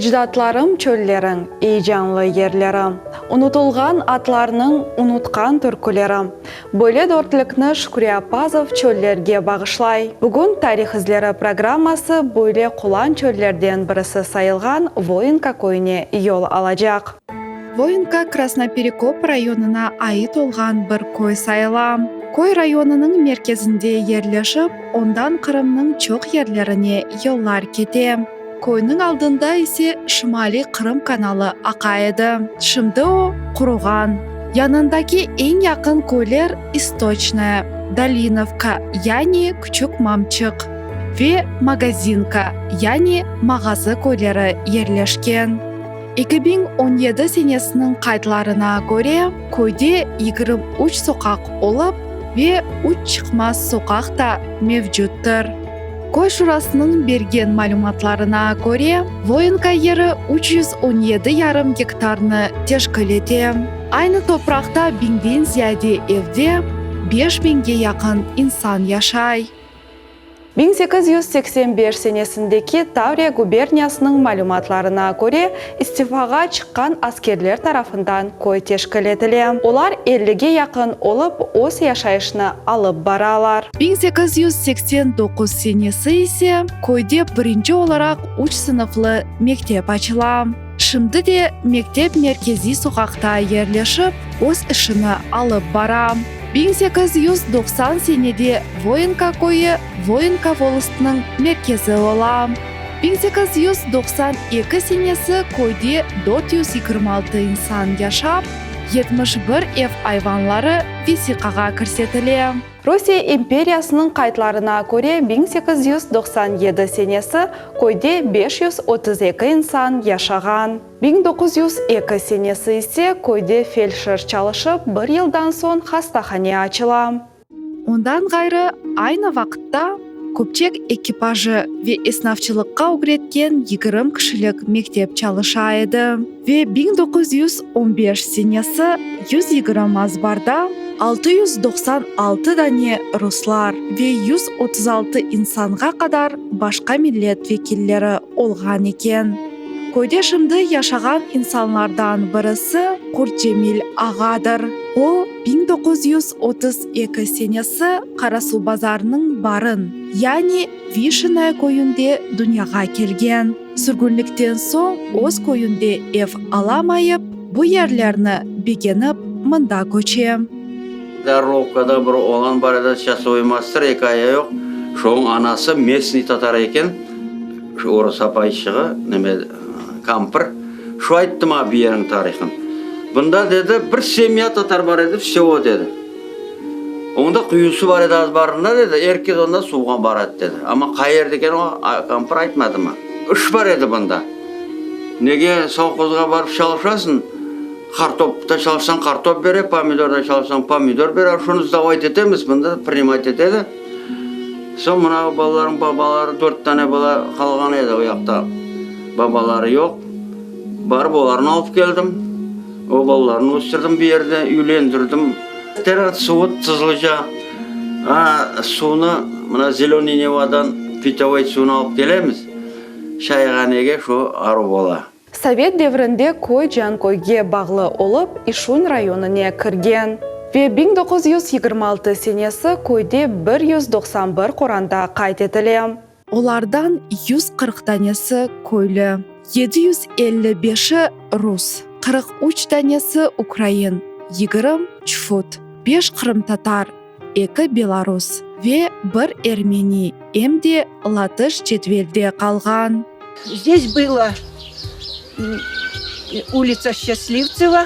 Ecdatlarım çölleriñ eyecanlı yerleri, Unutılğan atlarnıñ unutqan türküleri. Böyle dörtlükni Şükri Appazov çöllerge bağışlay. Bugün Tarih izleri programması böyle qulan çöllerden birisi sayılğan Voinka köyüne yol alacaq. Voinka Krasnoperekop rayonına ait olğan bir köy sayıla. Köy rayonınıñ merkezinde yerleşip, ondan Qırımnıñ çoq yerlerine yollar kete. Köyniñ aldında ise Şimaliy Qırım kanalı aqa edi. Şimdi o, quruğan. Yanındaki eñ yaqın köyler İstoçnaya, Dolinovka, yani Küçük Mamçıq, ve Magazinka, yani Mağazı köyleri yerleşken. 2017 senesiniñ qaydlarına köre, köyde 23 soqaq olıp ve üç çıqmaz soqaq da mevcuttır. Köy şurasınıñ bergen malümatlarına köre, Voinka yeri 317 yarım gektarnı teşkil ete. Aynı topraqta biñden ziyade evde beş biñge yaqın insan yaşay. 1885 senesindeki Tavriya guberniyasınıñ malümatlarına köre, istifağa çıqqan askerler tarafından köy teşkil etile. Olar ellige yaqın olıp, öz yaşayışını alıp baralar. 1889 senesi ise köyde birinci olaraq üç sınıflı mektep açıla. Şimdi de mektep merkeziy soqaqta yerleşip, öz işini alıp bara. 1890 senede Voinka köyü Voinka volostınıñ merkezi ola. 1892 senesi köyde 426 insan yaşap, 71 ev ayvanları vesiqağa kirsetile. Rusiye imperiyasınıñ qaydlarına köre, 1897 senesi köyde 532 insan yaşağan. 1902 senesi ise köyde feldşer çalışıp, bir yıldan soñ hastahane açıla. Ondan ğayrı, aynı vaqıtta Köpçek ekipajı ve esnafçılıqqa ögretken yigirmi kişilik mektep çalışa edi ve 1915 senesi 120 azbarda 696 dane ruslar ve 136 insanğa qadar başqa millet vekilleri olğan eken. Köyde şimdi yaşağan insanlardan birisi Qurtcemil ağadır. O, 1932 senesi Qarasuvbazarnıñ Barın, yani Vişinaya köyünde dünyağa kelgen. Sürgünlikten soñ öz köyünde ev alamayıp, bu yerlerni begenip, mında köçe. Orlovkada bir oğlan bar edi, çasovoy master, eki ayağı yoq. Şoñıñ anası mestnıy tatar eken, şu orus apayçığı, neme, kampır. Şu ayttı maña bu yerniñ tarihın. Bunda, dedi, bir semya tatar bar edi, vsyo, dedi. Onda quyusı bar edi azbarında, dedi, er kes onda suvğa baradı, dedi. Amma qayerde eken o, kampır aytmadı maña. İş bar edi bunda. Nege sovhozğa barıp çalışasıñ? Qartopta çalışsañ, qartop bere, pomidorda çalışsañ, pomidor bere. Şunı sdavayt etemiz, bunda priнимать etedi. Soñ mına bu balalarnıñ babaları, dört tane bala qalğan edi o yaqta, babaları yoq. Barıp olarnı alıp keldim. O balalarnı östürdim bu yerde, üylendirdim. Teren suvut tuzluca. A, suvnı mına Zelönıy Nevadan pitovoy suvnı alıp kelemiz, çayhanege şu aruv ola. Sovet devrinde köy Canköyge bağlı olıp, İşün rayonına kirgen. Ve 1926 senesi köyde 191 qoranta qayd etile. Olardan 140 danesi köylü, 755-i rus, 43 danesi ukrain, 20 çufut, beş qırımtatar, eki belarus ve bir ermeni, em de latış cedvelde qalğan. Здесь было улица Счастливцева,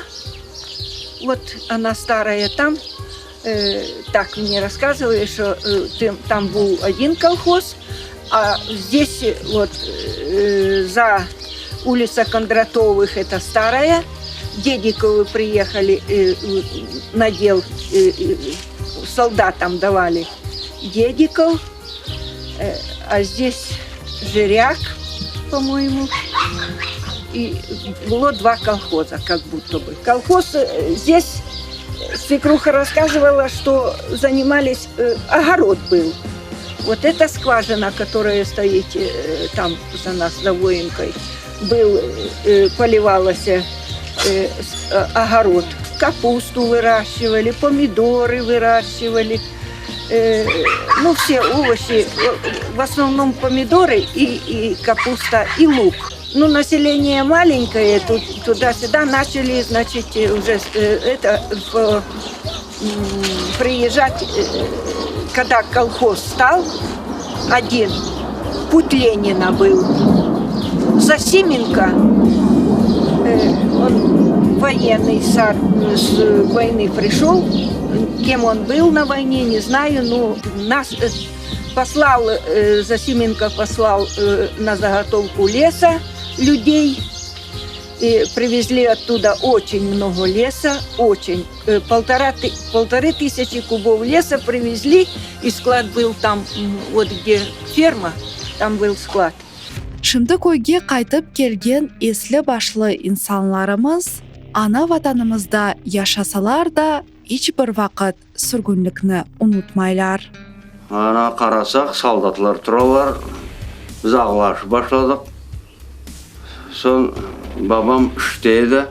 вот она старая там, так мне рассказывали, что там был один колхоз, а здесь вот за улица Кондратовых, это старая, Дедиковы приехали на дел, солдатам давали Дедиков, а здесь Жиряк, по-моему, и было два колхоза, как будто бы. Колхоз здесь, свекруха рассказывала, что занимались, огород был. Вот эта скважина, которая стоит там за нас, за Воинкой. Был, поливалось огород. Капусту выращивали, помидоры выращивали, ну, все овощи, в основном помидоры и, и капуста, и лук. Ну, население маленькое, тут туда-сюда начали, значит, уже это, в, приезжать, когда колхоз стал один, Путь Ленина был. Засименко, он военный с, с войны пришел, кем он был на войне, не знаю, но нас послал, Засименко послал на заготовку леса людей, и привезли оттуда очень много леса, очень. Полтора, полторы тысячи кубов леса привезли, и склад был там, вот где ферма, там был склад. Şimdi köyge qaytıp kelgen esli-başlı insanlarımız ana Vatanımızda yaşasalar da, iç bir vaqıt sürgünlikni unutmaylar. Ana qarasaq, soldatlar turalar, biz ağlaşıp başladıq. Soñ babam işte edi.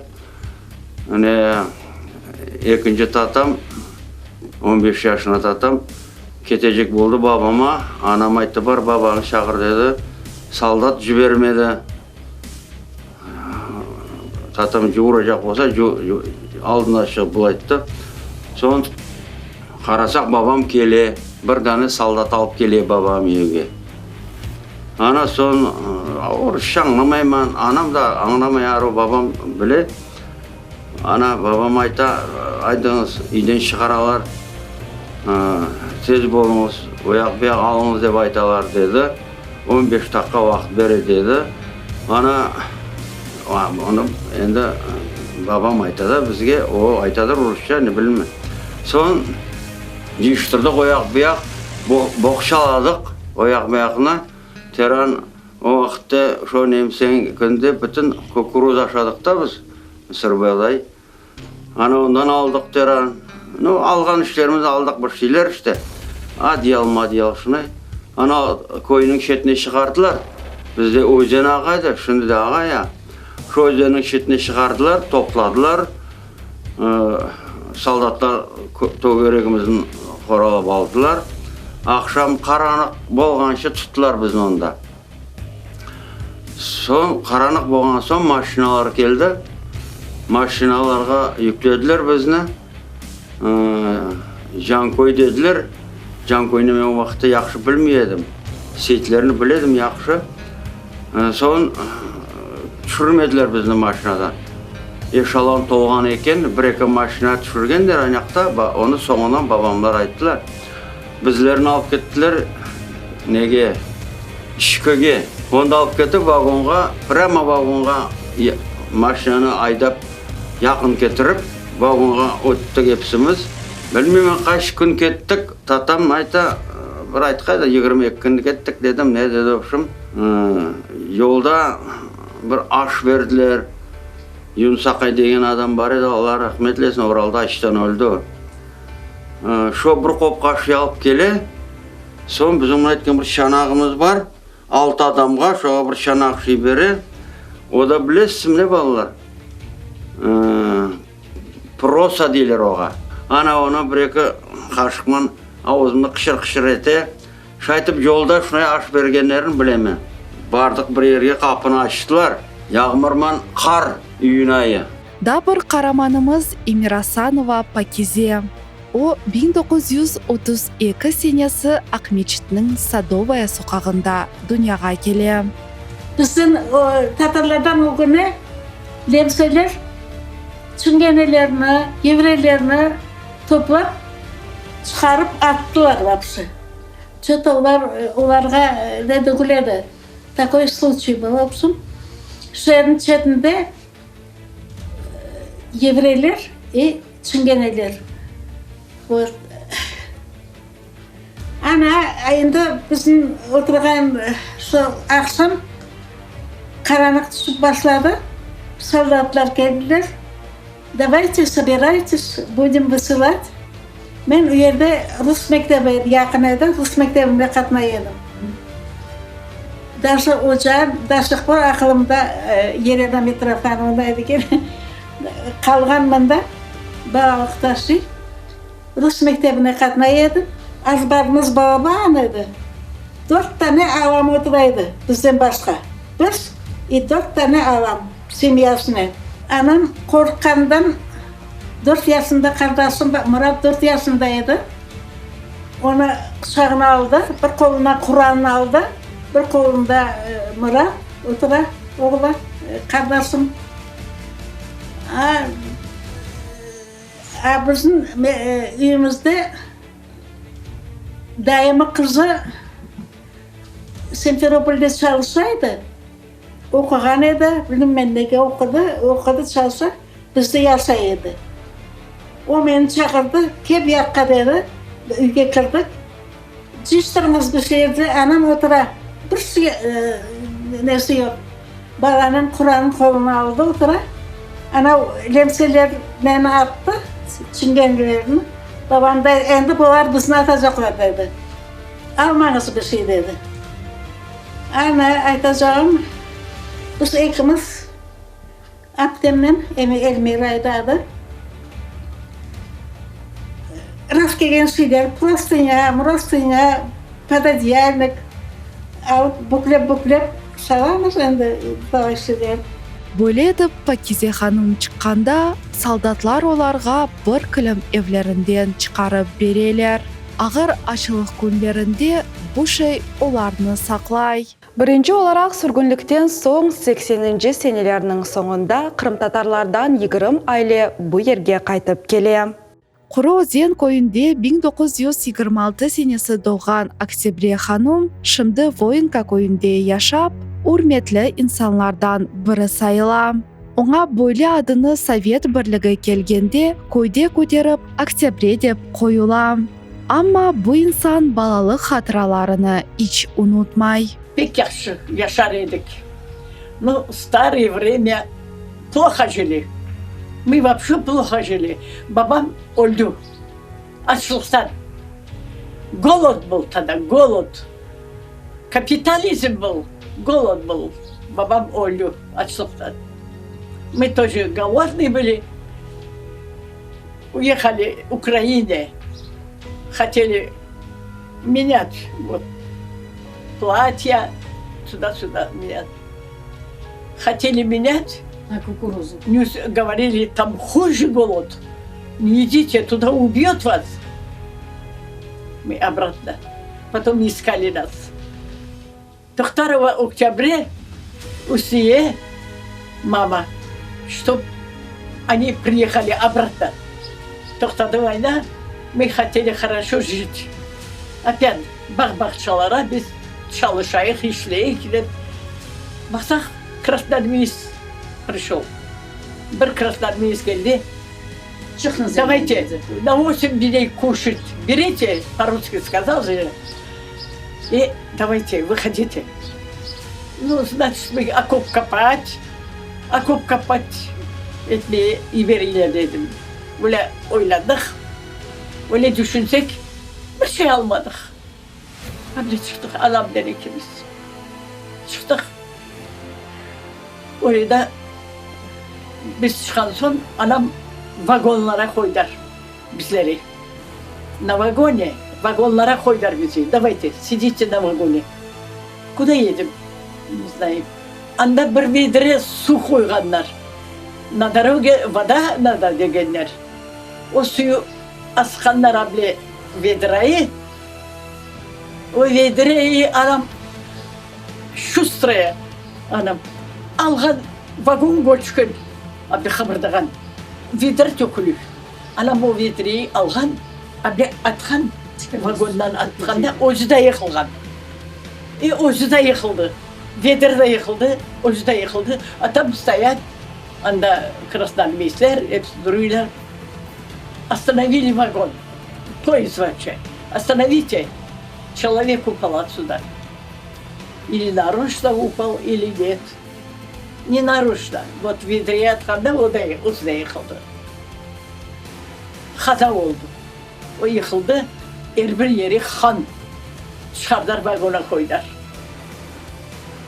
Ne, ekinci tatam, 15 yaşında tatam, ketecek boldı babama. Anam ayttı, bar, babanı çağır, dedi. Soldat cibermedi. Tatam cuvuracaq bolsa, aldına çıqıp bılay ayttı. Soñ qarasaq, babam kele, bir dane soldat alıp kele babam evge. Ana soñ orusça añlamayman, anam da añlamay, arı babam bile. Ana, babam ayta, aydıñız, üyden çıqaralar, tez boluñız, o yaq bu yaq alıñız dep aytalar, dedi. 15 daqqa vaqıt bere, dedi. Ana, onı endi babam ayta da bizge, o aytadır rusça, ne bileyim. Soñ cıyıştırdıq o yaq bu yaq, boğçaladıq o yaq bu yaqnı, teran O vaqıtta şo nemseñ künde bütün kukuruz aşadıq da biz, mısırboğday. Ana ondan aldıq teran. Nu, alğan işlerimizni aldıq, bir şeyler işte. Adyal, madyal şunay. Ana köyniñ çetine çıqardılar. Bizde özen ağa edi, şimdi de ağa ya. Şo özenniñ çetine çıqardılar, topladılar. Soldatlar tögeregimizni qoralap aldılar. Aqşam qaranıq bolğance tuttılar bizni onda. Soñ, qaranıq bolğan soñ maşinalar keldi. Maşinalarğa yüklediler bizni. Canköy dediler. Canköyni men o vaqıtta yahşı bilmey edim. Seyitlerni bile edim yahşı. Soñ tüşürmediler bizni maşinadan. Eşelon tolğan eken, bir-eki maşina tüşürgenler anaqta, onı soñundan babamlar ayttılar. Bizlerni alıp kettiler nege, İşkige. Onda alıp ketip vagonğa, prâmo vagonğa maşinanı aydap yaqın ketirip, vagonğa öttik episimiz. Bilmeymen qaç kün kettik, tatam ayta, bir aytqaydı, 22 kün kettik dedim, ne dedi, vobşem, yolda bir aş berdiler. Yunus aqay degen adam bar edi, Alla rahmet eylesin, Uralda açtan öldi o. Şo bir qop qaşıy alıp kele, soñ bizim mına etken bir çanağımız bar, altı adamğa şoğa bir çanaq şiy bere. O da bilesizmi ne balalar? Prosa deyler oğa. Ana onı bir-eki qaşıqman avuzımda qışır-qışır ete. Şaytip yolda şunay aş bergenlerini bilemen. Bardıq bir yerge, qapını açtılar, yağmurman qar, iyün ayı. Daa bir qaramanımız Emirasanova Pakize. O, 1932 senesi Aqmeçitniñ Sadovaya soqağında dünyağa kele. Bizim tatarlardan ögüne lemseler çingenelerni, yevreylerni toplap çıqarıp attılar vapşe. Ço-to olar olarğa ne degil edi. Takoy sluçiy был, vopşem, şeerniñ çetinde Yevreyler i çingeneler. Vot. Ana, endi bizim oturğan şu aqşam qaranlıq tüşip başladı. Soldatlar keldiler. Davayte, sobiraytes, budem vısılat. Men u yerde rus mektebi yaqın edi, rus mektebinde qatnay edim. Daje oca, do sih por aqılımda Yelena Mitrofanovna edi eken, qalğan mında balalıqta şey, rus mektebine qatnay edim. Azbarımız balaban edi, dört tane alam otura edi bizden başqa. Biz i dört tane alam semyasınen. Anam qorqqandan dört yaşında qardaşım Murat dört yaşında edi. Onı quçağına aldı, bir qoluna Qurannı aldı, bir qolunda Murat otura, oğlu, qardaşım. A, bizim üyümizde dayımı qızı Simferopolde çalışa edi, oquğan edi, bilmeyim men nege oqudı, oqudı, çalışa, bizde yaşay edi. O meni çağırdı, kel bu yaqqa dedi, üyge kirdik. Cıyıştırıñız bir şeydi, anam otura, bir şey nesi yoq. Balanıñ Quranın qoluna aldı, otura. Anav lemselerni attı, çingenlerini. Babam da, endi bular bizni atacaqlar, dedi. Almañız bir şey, dedi. Ana, aytacağım, biz ekimiz Aptemnen, Elmira edi adı, rast kelgen şeyler, prostınya, mrostınya, pododeyalnik alıp büklep-büklep salamız endi talay şeyler. Böyle etip Pakize hanım çıqqanda, soldatlar olarğa bir kilim evlerinden çıqarıp bereler. Ağır açlıq künlerinde bu şey olarnı saqlay. Birinci olaraq sürgünlikten soñ sekseninci senelerniñ soñunda qırımtatarlardan yigirim aile bu yerge qaytıp kele. Quru Özen köyünde 1926 senesi doğğan Oktâbre hanum şimdi Voinka köyünde yaşap, ürmetli insanlardan biri sayıla. Oña böyle adını Sovet Birligi kelgende köyde köterip Oktâbre dep qoyula. Amma bu insan balalıq hatıralarını iç unutmay. Pek yahşı yaşar edik. Nu, starıy vremya ploho jili. Mı vopşe ploho jili. Babam öldü açlıqtan. Golod bıl tada, golod. Kapitalizm bıl, golod bıl. Babam öldü açlıqtan. Mı toje golodnıy bıli. Uyehali Ukraine, hoteli menyat vot platya tuda-süda menyat. Hoteli menyat, Na kukuruzu. Govorili, tam huje golod, ne idite, tuda ubyot vas. Mı obratno. Potom iskali nas. Tohtarova Oktâbre Üsiye mama, ştob oni priyehali obratno. Toqtadı voyna, mı hoteli horoşo jit. Opât bağ-bağçalara biz çalışayıq, işleyik dep baqsaq, krasnoarmeyets prişol. Bir krasnoarmeyets keldi, Davayte, na vosemь dney kuşat berite, po-russki skazal же. I davayte, vıhodite. Nu, znaçit, mı okop kopat, okop kopat etmeye yiberile dedim. Öyle oyladıq, öyle düşünsek, bir şey almadıq. Öyle çıqtıq, anamnen ekimiz çıqtıq. Orada biz çıqqan soñ, anam vagonlara qoydılar bizleri. Na vagone, vagonlara qoydılar bizi, davayte, sidite na vagone. Kuda yedem, ne znayım. Anda bir vedre suv qoyğanlar. Na doroge voda nado degenler. O suyu asqanlar able vedrayı. O vedreyi anam şustraya anam alğan, vagon köçken, able qıbırdağan. Vedre tökülüy. Anam o vedreyi alğan, able atqan, vagondan atqanda özü de yıqılğan. E, özü de yıqıldı. Vedre de yıqıldı, özü de yıqıldı. A tam stoyat, anda krasnoarmeytsler, episi duruylar. Ostanovili vagon, poezd voobşe. Ostanovite, çelovek upal otsüda. Ili naroçno upal, ili net. Ne naroçno, vot vedreye atqanda o da özü de yıqıldı. Qaza oldı. O yıqıldı, er bir yeri qan. Çıqardılar, vagona qoydılar.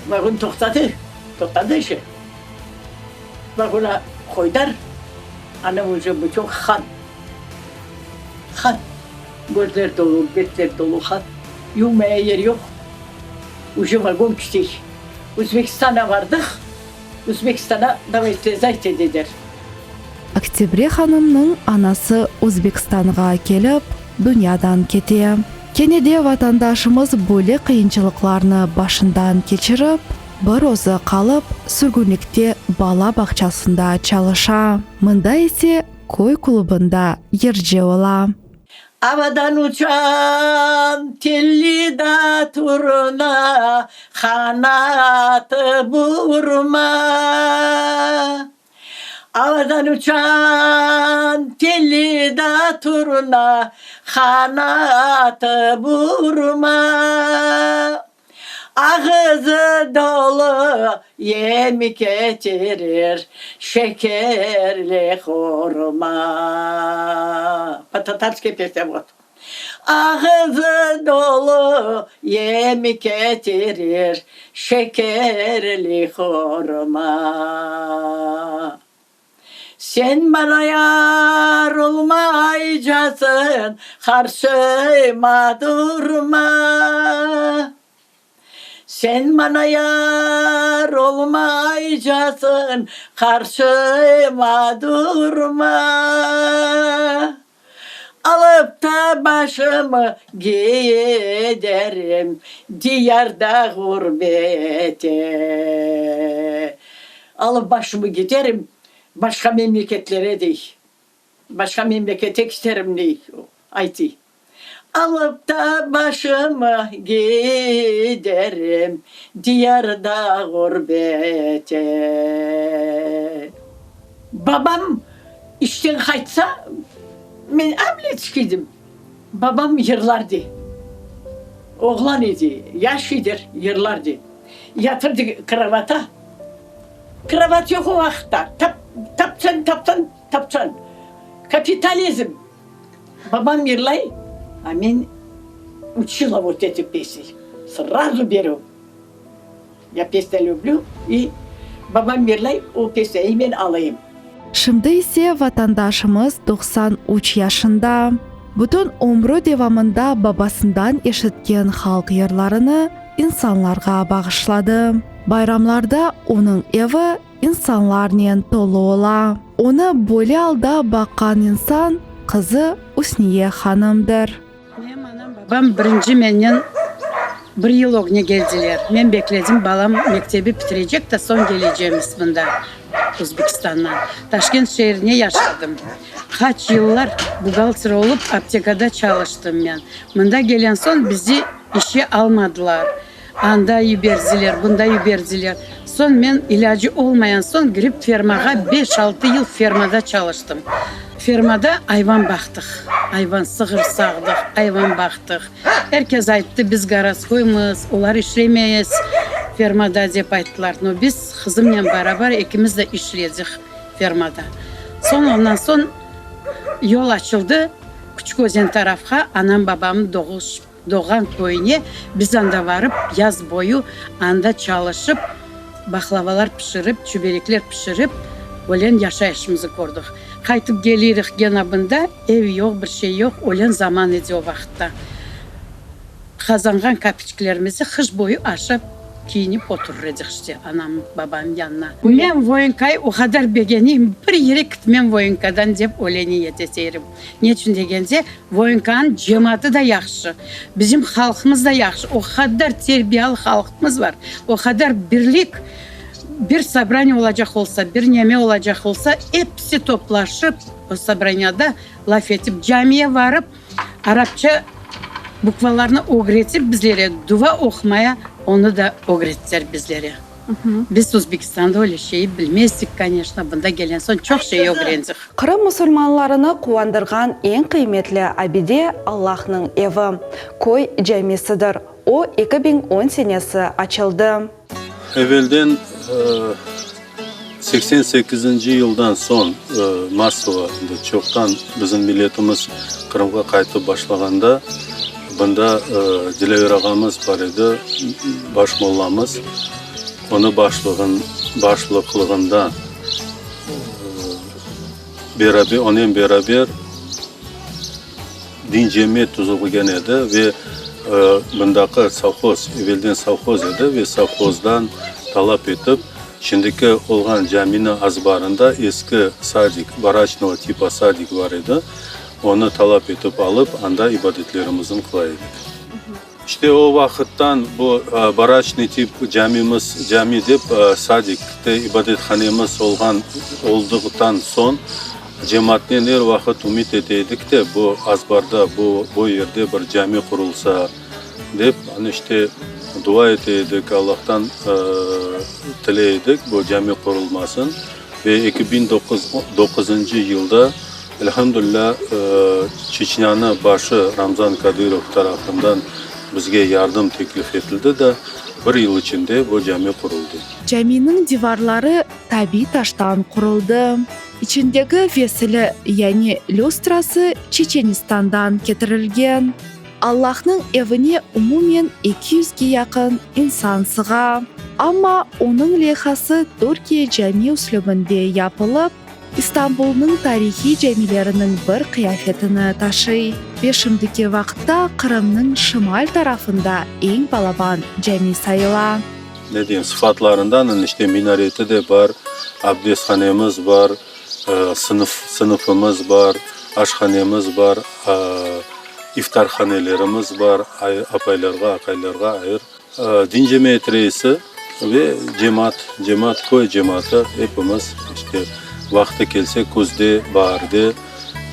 Vagon toqtadı, toqtadı işi. Vagona qoydar, ana uje bütün han. Han. Közler dolu, betler dolu han. Yuvmaya yer yoq. Uje vagon kitey. Özbekistana bardıq. Özbekistana davay slezayte dediler. Oktâbre hanımnıñ anası Özbekistanğa kelip, dünyadan kete. Kene de vatandaşımız böyle qıyınçılıqlarnı başından keçirip, bir özü qalıp, sürgünlikte bala bağçasında çalışa, mında ise köy klubında yırcı ola. Avadan uçan telli da turna, qanatı burma. Avadan uçan telli da turna, qanatı burma. Ağızı dolu yem ketirir, şekerli hurma. Po-tatarskiy pesnâ vot. Ağızı dolu yem ketirir, şekerli hurma. Sen bana yar olmaycasıñ, qarşıma durma. Sen bana yar olmaycasıñ, qarşıma durma. Alıp da başımı giderim diyarda ğurbete. Alıp başımı giderim başqa memleketlere dey. Başqa memlekete kiterim dey, aytıy. Alıp da başımı giderim diyarda ğurbete. Babam işten qaytsa, men amletçik edim, babam yırlardı. Oğlan edi, yaş edi, yırlardı. Yatırdı krovata, krovat yoq o vaqıtta, tap, tapçan, tapçan, tapçan. Kapitalizm. Babam yırlay, a men učila vot eti pesni, srazu berem. Ya pesnâ lüblü, i babam yırlay, o pesnâyı men alayım. Şimdi ise vatandaşımız 93 yaşında. Bütün ömrü devamında babasından eşitken halq yırlarını insanlarğa bağışladı. Bayramlarda onıñ evi insanlarnen tolu ola. Onı böyle alda baqqan insan, qızı Üsniye hanımdır. Menim anam, babam birinci mennen bir yıl ögne geldiler. Men bekledim, balam mektebi bitirecek de soñ gelecemiz mında, Özbekistandan. Taşkent şeerine yaşadım. Qaç yıllar buhgalter olıp aptekada çalıştım men. Mında gelen soñ bizi işe almadılar. Anda yiberdiler, bunda yiberdiler. Soñ men ilâcı olmayan soñ girip fermağa beş-altı yıl fermada çalıştım. Fermada ayvan baqtıq, ayvan, sığır sağdıq, ayvan baqtıq. Er kes ayttı, biz gorodskoymız, olar işlemez fermada dep ayttılar. No, biz qızımnen barabar ekimiz de işledik fermada. Soñ ondan soñ yol açıldı Küçük Özen tarafqa, anam-babamnı doğuş. Doğğan köyüne biz anda varıp, yaz boyu anda çalışıp, baqlavalar pişirip, çüberekler pişirip, ölen yaşayışımızı kördik. Qaytıp gelirik gena bunda, ev yoq, bir şey yoq, ölen zaman edi o vaqıtta. Qazanğan kapiçklerimizi qış boyu aşap, Kiyinip oturır edik işte anam, babam yanına. Men voyenkayı o qadar begeneyim, bir yere kitmem voyenkadan dep öyle niyet eteyrim. Neçün degende, voyenkanıñ cemaatı da yahşı, bizim halqımız da yahşı, o qadar terbiyalı halqımız bar, o qadar birlik, bir sobraniye olacaq olsa, bir neme olacaq olsa, episi toplaşıp o sobraniyada laf etip, camiye varıp, Arapça bukvalarnı ögretip bizlere, duva oqumaya onı da ögrettiler bizlere. Biz Özbekistanda öyle şeyi bilmezdik, koneçno, bunda gelen soñ çoq şey ögrendik. Qırım musulmanlarını quvandırğan eñ qıymetli abide Allahnıñ evi, köy camisidir. O, 2010 senesi açıldı. Evelden 88-nci yıldan soñ massova, endi çoqtan bizim milletimiz Qırımğa qaytıp başlağanda, bunda Dilâver ağamız bar edi, baş mollamız. Onı başlığın, başlıqlığında beraber, onen beraber din cemiyet tüzülgen edi ve mındaki sovhoz, evelden sovhoz edi ve sovhozdan talap etip, şimdiki olğan caminiñ azbarında eski sadik, baraçnogo tipa sadik bar edi, onı talap etip alıp, anda ibadetlerimizni qıla edik. İşte o vaqıttan bu baraçnıy tip camimiz, cami dep sadikte ibadethanemiz olğan olduqtan soñ cemaatnen er vaqıt ümüt ete edik de, bu azbarda, bu bu yerde bir cami qurulsa dep, ana işte dua ete edik, Allahtan tiley edik bu cami qurulmasın ve 2009 doquzıncı yılda Elhamdülilâ, Çeçnânı başı Ramzan Kadırov tarafından bizge yardım teklif etildi da, bir yıl içinde bu cami quruldı. Caminiñ divarları tabiy taştan quruldı. İçindeki vesili, yani lüstrası Çeçenistandan ketirilgen. Allahnıñ evine umumen eki yüzge yaqın insan sığa. Amma onıñ leyhası Türkiye cami üslübinde yapılıp, İstanbulnıñ tarihiy camileriniñ bir qıyafetini taşıy ve şimdiki vaqıtta Qırımnıñ şimal tarafında eñ balaban cami sayıla. Ne deyim, sıfatlarından, işte minareti de bar, abdesthanemiz bar, sınıf, sınıfımız bar, aşhanemiz bar, iftarhanelerimiz bar, apaylarğa, aqaylarğa ayır. Din cemiyet reisi ve cemaat, cemaat, köy cemaatı epimiz işte vaqtı kelse küzde, baarde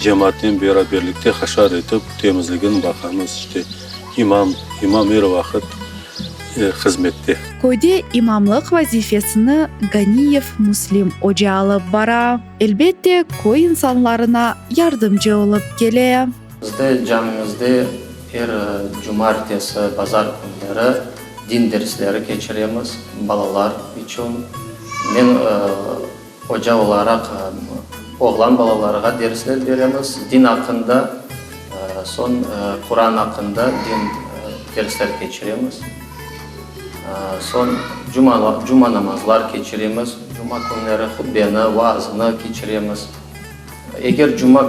cemaatnen beraberlikte haşar etip temizligini baqamız. İşte imam, imam er vaqıt hızmette. Köyde imamlıq vazifesini Ganiyev Müslim oca alıp bara. Elbette, köy insanlarına yardımcı olıp kele. Bizde camimizde er cumartesi, bazar künleri din dersleri keçiremiz balalar içün. Men oca olaraq oğlan balalarğa dersler beremiz din aqqında, soñ Quran aqqında din dersler keçiremiz. Soñ cuma, cuma namazlar keçiremiz, cuma künleri hutbeni, vaazını keçiremiz. Eger cuma,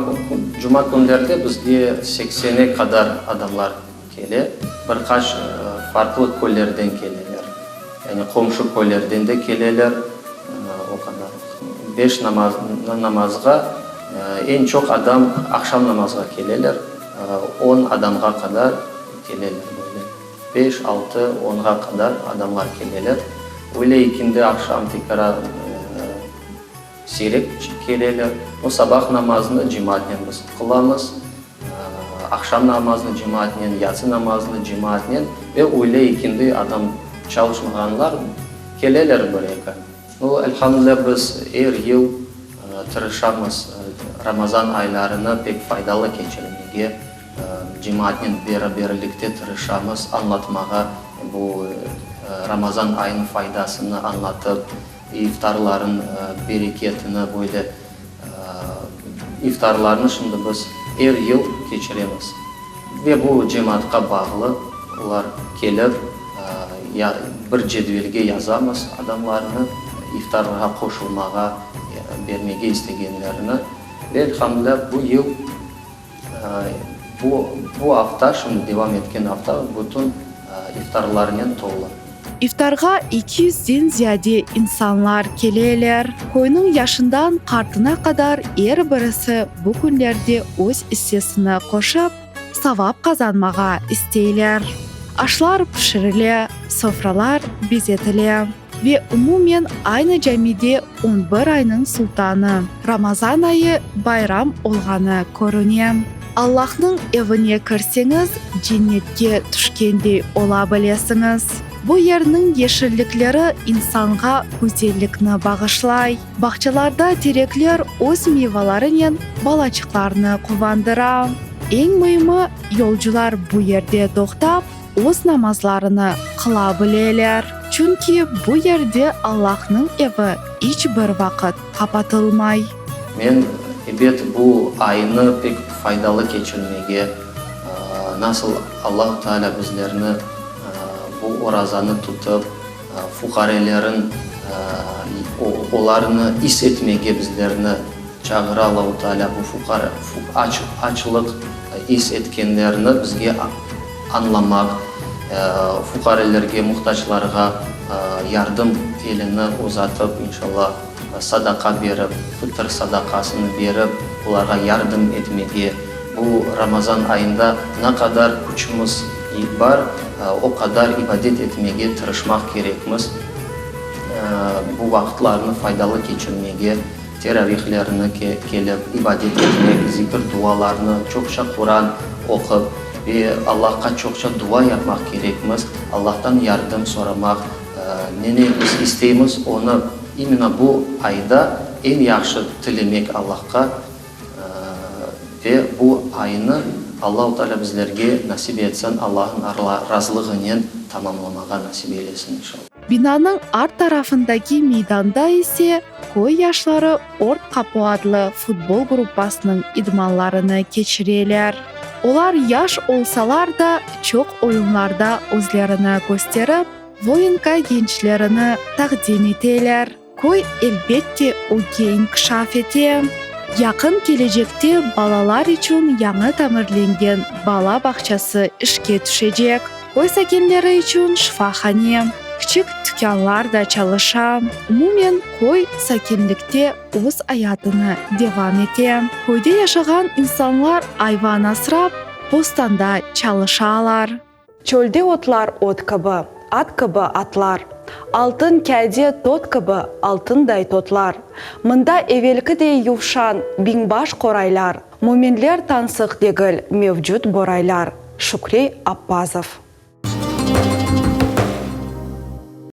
cuma künlerde bizge seksene qadar adamlar kele, bir qaç farqlı köylerden keleler, yani qomşu köylerden de keleler, o qadar. Beş namaz, namazğa eñ çoq adam aqşam namazğa keleler, on adamğa qadar keleler böyle, beş, altı, onğa qadar adamlar keleler. Öyle ekindi, aqşam tekrar. Siyrek keleler. O sabah namazını cemaatnen biz qılamız, aqşam namazını cemaatnen, yatsı namazını cemaatnen ve üyle ekindi adam çalışmağanlar keleler bir-eki. O, elhamdülilâ, biz er yıl tırışamız Ramazan aylarını pek faydalı keçirmege, cemaatnen beraberlikte tırışamız añlatmağa bu Ramazan ayınıñ faydasını añlatıp, İftarların bereketini böyle iftarlarnı şimdi biz er yıl keçiremiz. Ve bu cemaatqa bağlı, olar kelip, ya bir cedvelge yazamız adamlarnı, iftarğa qoşulmağa, bermege istegenlerini. Ve elhamdülilâ, bu yıl, bu bu afta, şimdi devam etken afta bütün iftarlarnen tolu. İftarğa eki yüzden ziyade insanlar keleler. Köyniñ yaşından qartına qadar er birisi bu künlerde öz issesini qoşıp, savap qazanmağa isteyler. Aşlar pişirile, sofralar bezetile ve umumen aynı camide on bir aynıñ sultanı, Ramazan ayı bayram olğanı körüne. Allahnıñ evine kirseñiz, cennetke tüşkendey ola bilesiñiz. Bu yerniñ yeşillikleri insanğa güzellikni bağışlay. Bağçalarda terekler öz meyvalarınen balaçıqlarnı quvandıra. Eñ müimi, yolcular bu yerde toqtap, öz namazlarını qıla bileler. Çünki bu yerde Allahnıñ evi iç bir vaqıt qapatılmay. Men, ebet, bu aynı pek faydalı keçirmege, nasıl Allahu Teala bizlerni bu orazanı tutıp. Fuqarelerin olarnı is etmege bizlerni çağıra Allahu Teala, bu fuqara, aç, açlıq is etkenlerni bizge añlamaq, fuqarelerge, muhtaclarğa yardım elini uzatıp, inşallah, sadaqa berip, fıtır sadaqasını berip, olarğa yardım etmege, bu Ramazan ayında ne qadar küçümiz bar, o qadar ibadet etmege tırışmaq kerekmiz, bu vaqıtlarnı faydalı keçirmege, teravihlerni kelip ibadet etmek, zikir dualarnı, çoqça Quran oqup ve Allahqa çoqça dua yapmaq kerekmiz, Allahtan yardım soramaq, neni biz isteymiz, onı imенно bu ayda eñ yahşı tilemek Allahqa. Ve bu aynı Allahu Teala bizlerge nasip etsin, Allahnıñ razılığınen tamamlamağa nasip eylesin, inşallah. Binanıñ art tarafındaki meydanda ise köy yaşları Ort qapu adlı futbol gruppasınıñ idmanlarını keçireler. Olar yaş olsalar da, çoq oyunlarda özlerini kösterip, Voinka gençlerini taqdim eteler. Köy, elbette, ögge inkişaf ete. Yaqın kelecekte balalar içün yañı tamirlengen bala bağçası işke tüşecek, köy sakinleri içün şifahane, kiçik tükânlar da çalışa. Umumen, köy sakinlikte öz ayatını devam ete. Köyde yaşağan insanlar ayvan asrap, bostanda çalışalar. Çölde otlar ot kibi, at kibi atlar, Altın kâde tot kibi altınday totlar. Mında evelkidey yuvşan biñbaş qoraylar, Müminler tansıq degil, mevcut boraylar. Şükri Appazov.